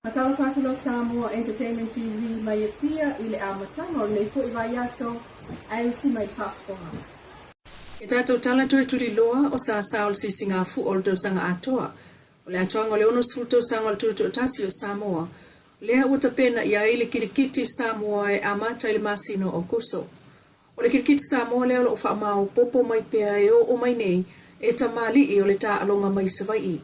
Faatalofa atu lau Samoa Entertainment TV mai Apia i le amataga o lenei foi vaiaso ae usi mai le faafofoga. E tatou tala toe tuliloa o sa sa o le sisigafua o le tausaga atoa. O le atoaga o le 60 tausaga o le Tutoatasi o Samoa, lea ua tapena i ai le Kirikiti Samoa e amata i le masina o Aokuso. O le Kirikiti Samoa lea o lo o faamaopoopo mai pea e oo mai nei e tamalii o le taaloga mai Savaii.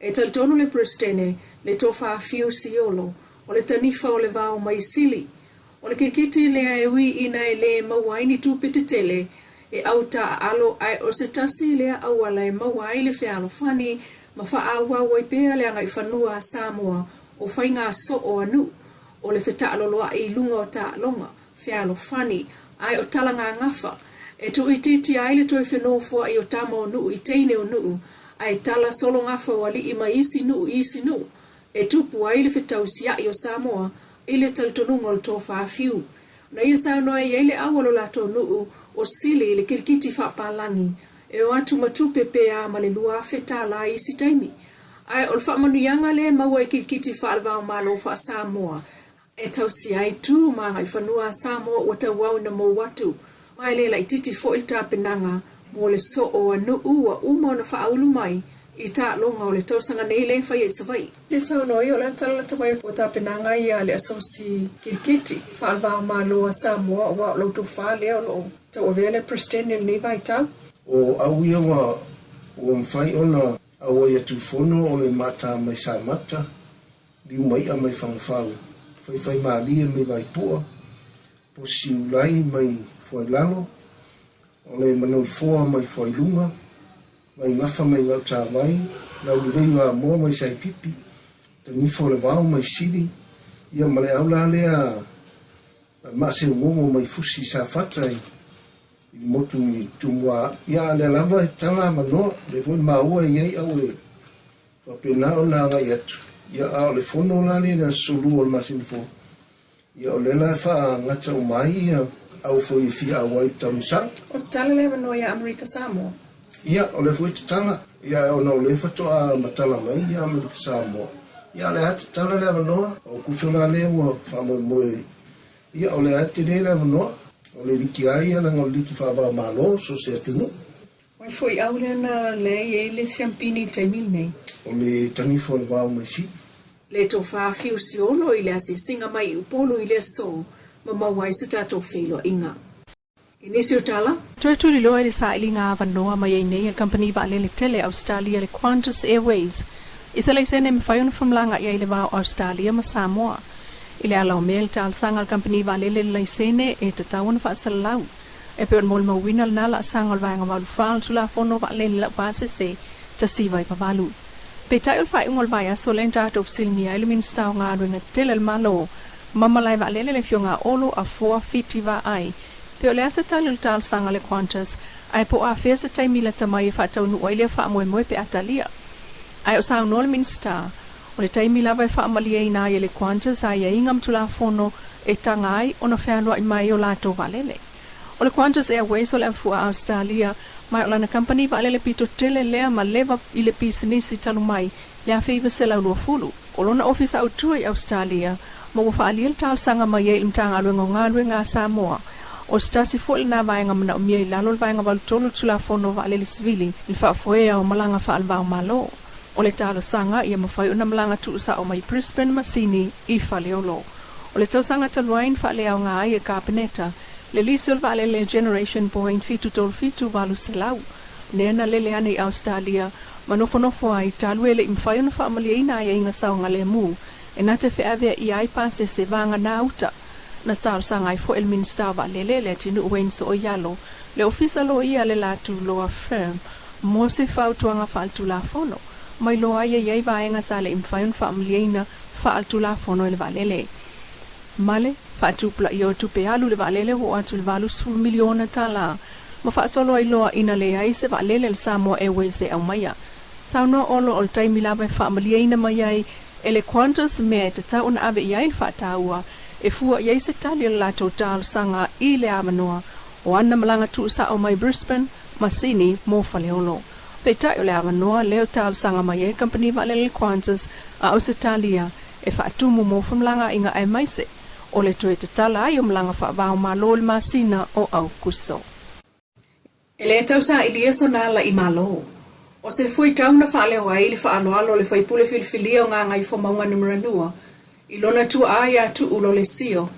E talitonu le Peresetene, le Tofa Fiu Siolo, o le tanifa o le vao mai Sili. O le kirikiti lea e ui ina e lē maua ai ni tupe tetele e au taaalo ae o se tasi lea auala e maua ai le fealofani ma faaauau ai pea le agaifanua a Samoa o faiga soo a nuu o le fetaaloloai i luga o taaloga fealofani ae o talagagafa e tuuitiitia ai le toe fenofoai o tama o nuu i teine o nuu ae tala sologafa o alii mai isi nuu i isi nuu e tupu ai le fetausiai o Samoa i le talitonuga o le tofa fiu. Na ia saunoa i ai le au o lo latou nuu o Sili i le kirikiti faapalagi e o atu ma tupe pe a ma le $2,000 i isi taimi. Ae o le faamanuiaga lea e maua i kirikiti faale-va-o-Malo faa-Samoa e tausia ai tu ma agaifanua a Samoa ua tauau ina mou atu. Ma e le laitiiti foi le tapenaga mo le soo a nuu ua uma ona faaulu mai i taaloga o le tausaga nei lea e faia i Savaii. Te saunoa ia o le a tala lata mai o tapenaga ia a le Asosi Kirikiti Faale-va-o-Malo a Samoa aua o lau tofa lea o lo o tauavea le Peresetene i lenei vaitau. O au ia ua mafai ona auai atu i fono o le maata mai Samata, liumai'a mai Fagafau, faifaimalie mai Vaipua, posiulai mai Fuailalo, o le manauifoa mai Fuailuga, vaigafa mai Gautavai, laulelei o Amoa mai Saipipi, tanifa o le vao mai Sili, ia ma le au la lea maaseugogo mai Fusi Safata i le motu i Tumua. Ia a o lea lava e tala avanoa, lea foi maua e i ai au e faapena ona agai atu. Ia a o le fono la lea i le aso 2 o le masina fou, ia o lea la e faagata uma ai ia au foi e fia auai i le taamisaga. O tatala le avanoa ia Amerika Samoa. Ia, o lea foi tatala. Ia, ae ona o lea faatoa matala mai ia Amerika Samoa, ia o lea lava tatala le avanoa. O kuso la lea ua faamoemoe, ia o lea lava tele le avanoa. O le liki lava ia leaga o le liki faava-o-Malo so o se atunuu. Mai foi au lea na leai ai le siampini i le taimi lenei. O le tanifa o le vao mai Sili. Le tofa fiu siolo i le asiasiga mai i Upolu i le aso ma maua ai se tatou feiloaiga. I nisi o tala. Toe tuliloa i le sailiga avanoa mai ai nei a le kamupani vaalele tele a Ausetalia le Qantas Airways i se laisene e mafai ona famalaga i ai le va o Ausetalia ma Samoa. I le ala o mea i le talosaga a le kamupani vaalele le laisene e tatau ona faasalalau E pei ona molimauina lena laasaga o le Vaega 84 o le Tulafono Vaalele Laupasese 1998. Peitai o le faaiuga o le vaiaso lea na tatou fesiligia ai le Minisita o Galuega Tetele a le Malo ma Malae Vaalele le Afioga a Olo Afoa Fiti Vaai pe o le a se tali o le talosaga a le Qantas ae po o afea se taimi lata mai e faataunuu ai lea faamoemoe pe a talia. Ae o saunoa le Minisita, o le taimi lava e faamalieina ai e le Qantas aiaiga ma Tulafono e taga ai ona fealuai mai o latou vaalele. O le Qantas Airways o le afuaa Ausetalia, ma o lana kamupani vaalele pito tele lea ma leva i le pisinisi talu mai le 1920. O lona ofisa autu i Ausetalia, ma ua faaalia le talosaga mai ai i le Matagaluega o Galuega a Samoa. O se tasi foi lena vaega manaomia i lalo o le Vaega 83 o le Tulafono Vaalele Sivili i le faafoea o malaga faale-va-o-Malo. O le talosaga ia mafai ona malaga tuusao mai Brisbane ma Sini i Faleolo. O le tausaga talu ai na faaleaoga ai e le Kapeneta le lisi o le vaalele Generation Boeing 737 800 lea na lele ane i Ausetalia ma nofonofo ai talu e le i mafai ona faamalieina aiaiga saogalemu e na te feaveaia ai pasese vagana uta. Na talosaga ai foi e le Minisita o Vaalele le atunuu Wayne Sooialo le Ofisa Loia le Latu Law Firm mo se fautuaga faaletulafono ma iloa ai e i ai vaega sa le i mafai ona faamalieina faaletulafono e le vaalele. Ma le faatupulaia o tupe alu i le vaalele ua oo atu i le $80 miliona ma faasolo ai loa ina leai se vaalele a le Samoa Airways e aumaia. Saunoa Olo o le taimi lava e faamalieina mai ai e le Qantas mea e tatau ona ave i ai le faataua e fua i ai se tali o le latou talosaga i le avanoa o ana malaga tuusao mai Brisbane ma Sini mo Faleolo. Peitai o le avanoa lea o talosaga mai ai le kamupani vaalele Qantas a Ausetalia. e faatumu mo femalagaaiga aemaise o le toe tatala ai o malaga faava-o-Malo i le masina o Aukuso. E le tau sailia sona ala'i malo. O se fuaitau na faaleo ai le faaaloalo a le faipule filifilia o Gagaifomauga Numera 2 i lona tuaa ia Tuu Lolesio,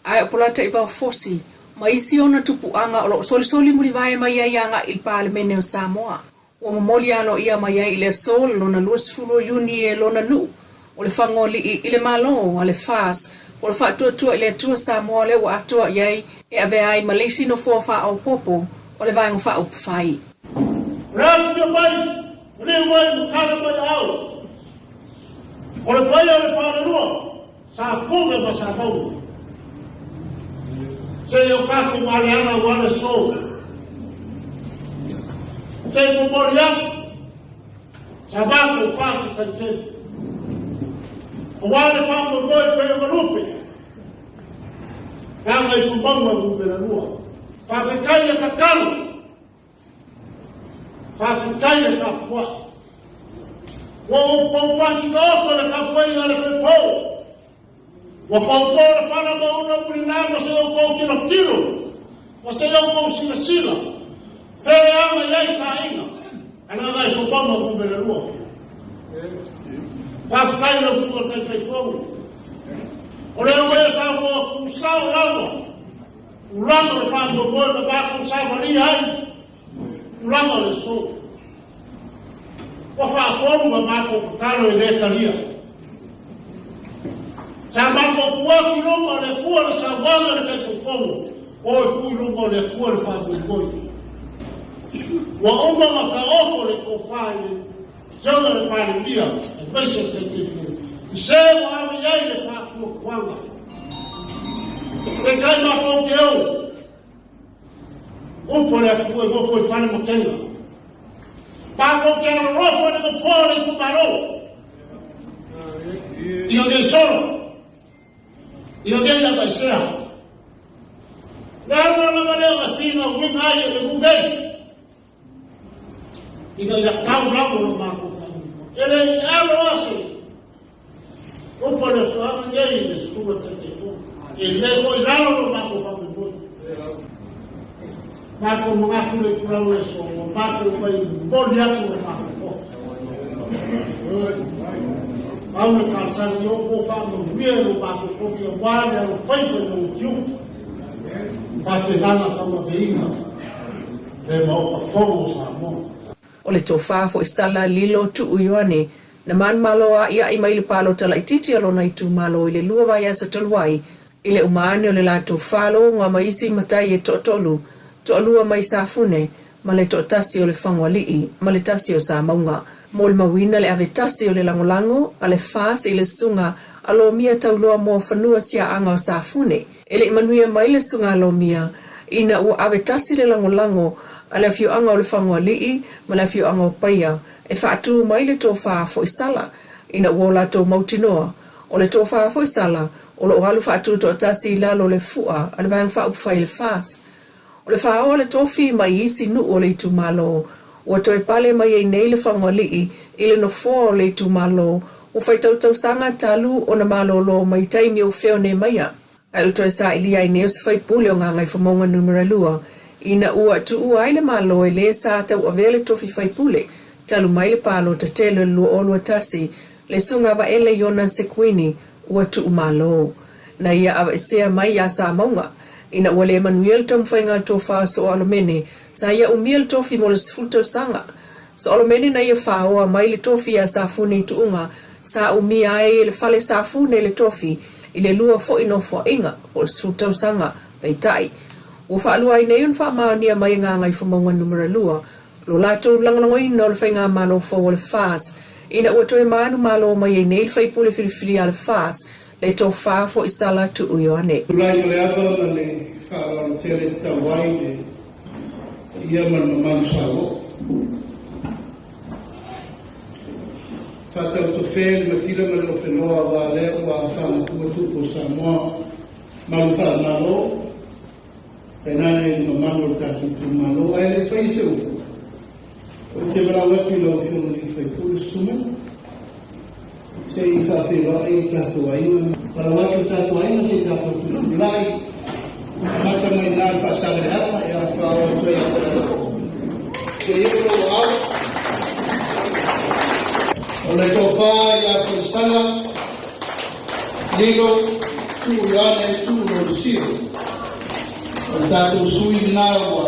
ae o Polataivao Fosi ma isi ona tupuaga o lo o solisoli mulivae mai ai agai i le Palemene o Samoa. Ua momoli aloaia mai ai i le aso le lona 20 o Iuni e lona nuu o le Fagoalii i le Malo a le FAS po o le Faatuatua i le Atua Samoa lea ua atoa i ai e avea ai ma le isi nofoa faaopoopo o le Vaega Faaupufai. O le afifio mai, maliu mai ma kala mai aao. O le paia o le falelua, sa Fuga ma sa Maua. Seia o tatou maleaga aua le aso. Se i momoli atu sa matou faafetai tele. Aua le faamoemoe pei o Malupe, Gagaifomauga 2. Faafetai le tatalo. Faafetai le tapuai. Ua ou paupaki taoto le tapuaiga a le Feupou. Ua paupō le fala ma ona mulila ma se outou tilotilo, ma se outou silasila, fea e agai ai taaiga a le Gagaifomauga 2. Faafetai i lau Susuga i le Taitaifono. O lea ua e saunoa tuusao lava tulaga o le faamoemoe na matou savalia ai tulaga o le aso. Ua faatolu ma matou tatalo e le talia. Sa matou tuu atu i luma o le Atua le saunoaga a le Taitaifono, o e tuu i luma o le Atua le faamoemoe. Ua uma ona taoto le tofa i le Afioga i le Palemia aemaise le Taitaifono i se ua ave i ai le faatuatuaga. Peitai matou te ou, upu a le Atua e nofo i fale matega. Matou te alolofa i le nofoa o le itumalo. Ina nei sola, ina nei aveesea. Le ala lava lea na finauina ai e le nuu nei. Ina ia tau lava lo matou faamoemoe. E le i alo lava se upu a le afioaga nei i le susuga Taitaifono. E le foi i lalo lo matou faamoemoe. Matou manatu le tulaga o le aso, ua matou mai momoli atu le matou tofi. Pau le talosaga i outou faamanuia i lo matou tofi aua le alofaiva i lou tiute. Faapena tauaveina le Maota Fono o Samoa. O le tofa foi sala lilo Tuu Ioane na manumalo a'ia'i mai le palota laitiiti a lona itumalo i le lua vaiaso talu ai i le uma ane o le latou faloga ma isi matai e toatolu, toalua mai Safune ma le toatasi o le Fagoalii ma le tasi o Samauga. Molimauina le ave tasi o le lagolago a le FAS i le susuga a Lomia Tauloa Moafanua Siaaga o Safune. E le i manuia mai le susuga a Lomia ina ua ave tasi le lagolago a le afioaga o le Fagoalii ma le afioaga o Paia e faatu mai le tofa Foisala ina ua o latou mautinoa o le tofa Foisala o lo o alu faatutoatasi i lalo o le fua a le Vaega Faaupufai a le FAS. O le faaoa le tofi mai isi nuu o le itumalo ua toe pale mai ai nei le Fagoalii i le nofoa o le itumalo ua faitau tausaga talu ona malolo mai taimi o feone maia. Ae o le toe sailia ai nei o se faipule o Gagaifomauga Numera 2 ina ua tuua ai le Malo e le sa tauavea le tofi faipule talu mai le palota tele o le 2021 le Susuga Vaele Iona Sekuini ua tuu malo na ia aveesea mai iā Samauga ina ua le manuia le taumafaiga a le tofa o Soalomene sa ia umia le tofi mo le 10 tausaga. Soalomene na ia faaoa mai le tofi iā Safune i Tuuga sa umia ai e le fale Safune le tofi i le lua foi nofoaiga po o le 10 tausaga. Peitai, ua faalua ai nei ona faamaonia mai e Gagaifomauga Numera 2 lo latou lagolagoina o le faigamalo fou o le FAS ina ua toe manumalo mai ai nei le faipule filifilia a le FAS le tofa foi Sala Tuu Ioane. Tulai ma le ava ma le faaaloalo tele e tatau ai le paia ma le mamalu sauoo. Faatautofe le matila ma le ofenoa aua lea ua faagatua tupu o Samoa malu faale-Malo tainane le mamalu o le tatou itumalo. Ae le i faia se upu, ou te valaau atu i lau Afioga i le sui usufono Susuga. Se i faafeiloai o tatou aiga, valaau atu i tatou aiga se i tatou tutulai, amata mai i ina le faasagaleaga ia faaoo atu ai ia Falealoko. Se i oo lou aao. O le tofa ia Foisala, Lilo, Tuu Ioane, Tuu Lolesio. O le tatou sui lena ua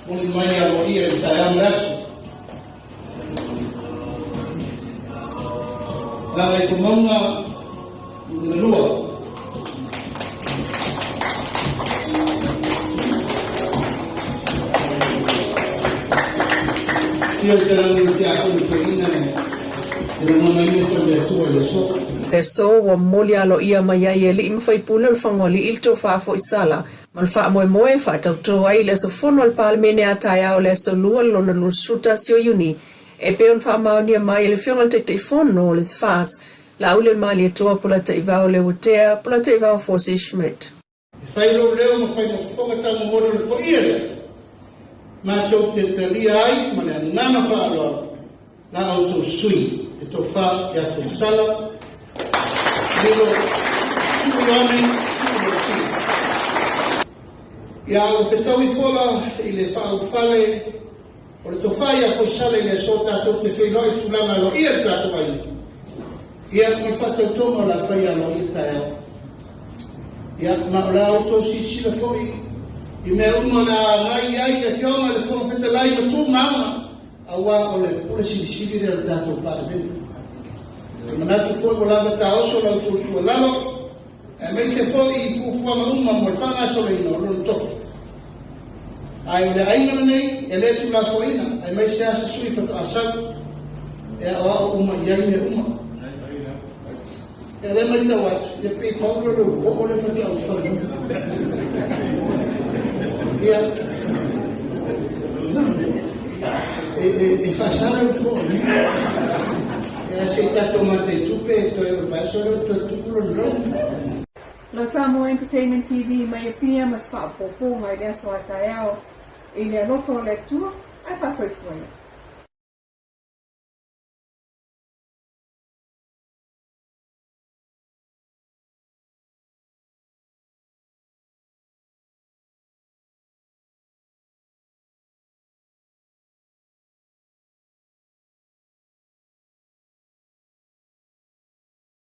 moli mai aloaia i le taeao ma le aso. Gagaifomauga 2. Afio i te lagi o Tiakono Toeaina e lagonaina tau le Atua i le aso. Le aso ua momoli aloaia mai ai e alii ma faipule o le Fagoalii le tofa Foisala ma le faamoemoe e faatautō ai i le aso fono a le Palemene a taeao le aso Lua lona 21 o Iuni e pei ona faamaonia mai e le Afioga i le Taitaifono o le FAS, Laauli Malietoa Polataivao Leuatea Polataivao Fosi Schmidt. E fai lou leo ma fai mofofoga taumomoli o le paia lea, matou te talia ai ma le agaga faaaloalo la outou sui e tofa ia Foisala, Lilo, Tuu Ioane, Tuu Lolofia. Ia ua fetau ifola i le faaulufale o le tofa ia Foisala i le aso tatou te feiloai i tulaga aloaia i le tatou aiga. Ia, ma le faatautoga o le a fai aloaia taeao. Ia, ma o le a outou silasila foi i mea uma o le a agai i ai le Afioga i le Fofoga Fetalai ma tu ma aga, aua o le pule silisili lea o le tatou Palemene. E manatu foi ua lava taoso la outou tuualalo, aemaise foi i fuafuaga uma mo le faagasoloina o lona tofi. Ae o le aiga lenei e le tuulafoaiina, aemaise lava se sui faatoa sau e aoao uma i ai mea uma. Ia lea matau atu, ia pei pau lea o le oo lea faatoa ulufale mai. Ia, e faasala le oo nei. Ia se i tatou mataitupe e toe o le vaiaso lea o toe tupu lona lou. Lo Samoa Entertainment TV mai Apia ma se faaopoopoga i le aso a taeao i le alofa o le Atua ae faasoifua ia.